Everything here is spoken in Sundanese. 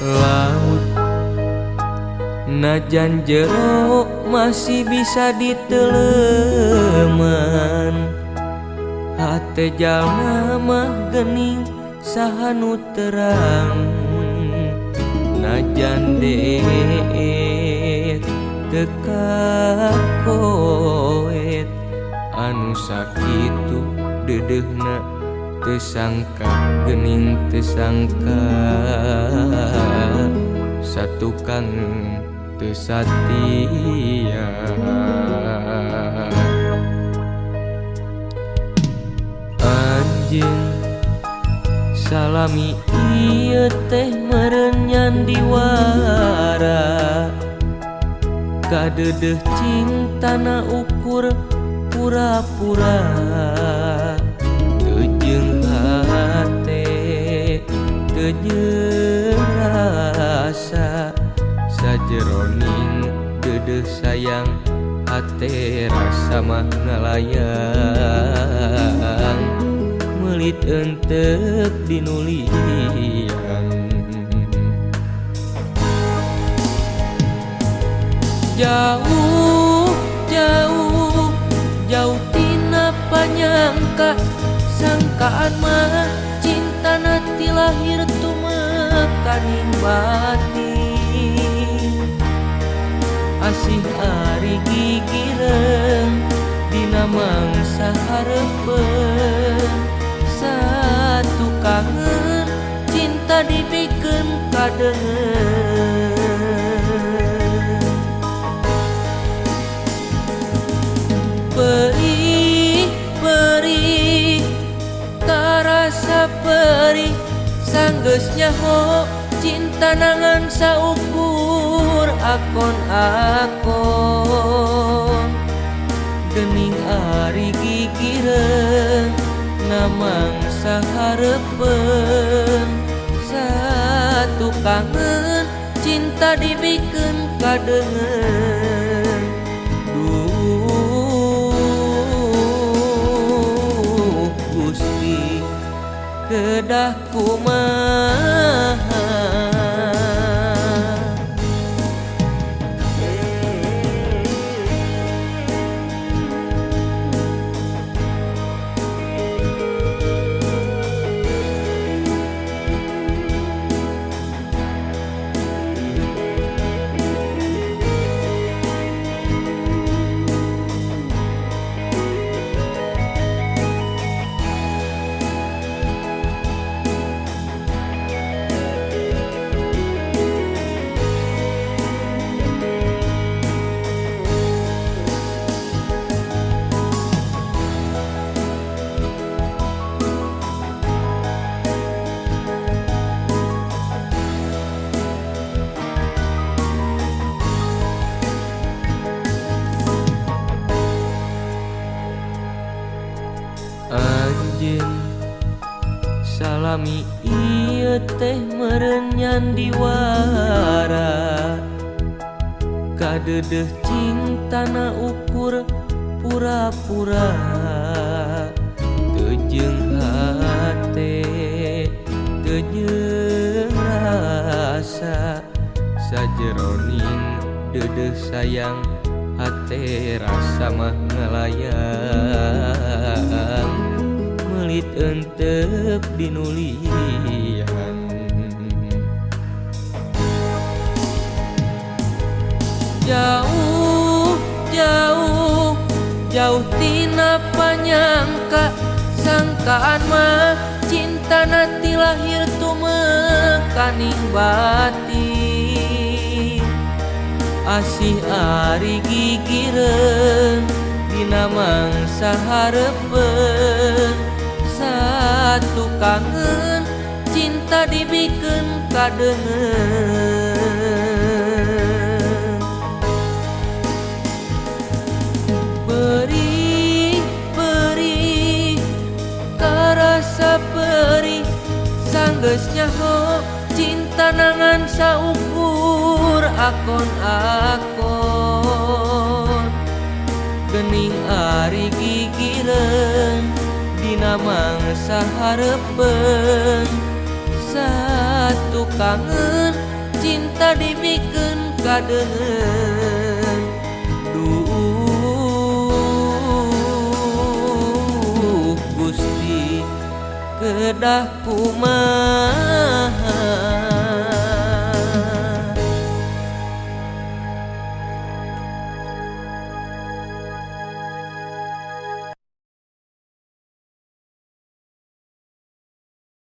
Laut najan jero masih bisa diteleman, hate jalma mah gening saha nu terang. Najan deet teu kakoet, anu sakitu deudeuhna teu sangka gening teu sangka, satukangeun teu satia. Anjeun salami ieu teh meureun nyandiwara, kadeudeuh cintana ukur pura-pura. Teu jeung hate teu jeung rasa, sajeroning deudeuh sayang hate rasa mah ngalayang, meulit eunteup dinulian. Jauh jauh jauh tina panyangka, sangkaan mah cintana ti lahir tumekaning batin. Asih ari gigireun dina mangsa hareupeun, satu kangen cinta dibikeun kadeungeun. Perih perih tarasa perih, sanggeus nyaho cinta nangan saukur akon-akon. Gening ari gigireun na mangsa hareupeun, satu kangen cinta dibikeun kadeungeun. Duh Gusti kedah kumaha. Anjeun salami ieu teh meureun nyandiwara, kadeudeuh cintana ukur pura-pura. Teu jeung hate teu jeung rasa, sajeroning deudeuh sayang hate rasa mah ngalayang, meulit eunteup dinulian. Jauh jauh jauh tina panyangka, sangkaan mah cintana ti lahir tumekaning batin. Asih ari gigireun dina mangsa hareupeun, satu kangen cinta cinta dibikeun kadeungeun. Perih perih karasa perih sanggeus nyaho cinta nangan saukur akon-akon. Gening ari gigireun dina mangsa hareupeun satu kangen cinta dibikeun kadeungeun. Duh Gusti kedah kumaha.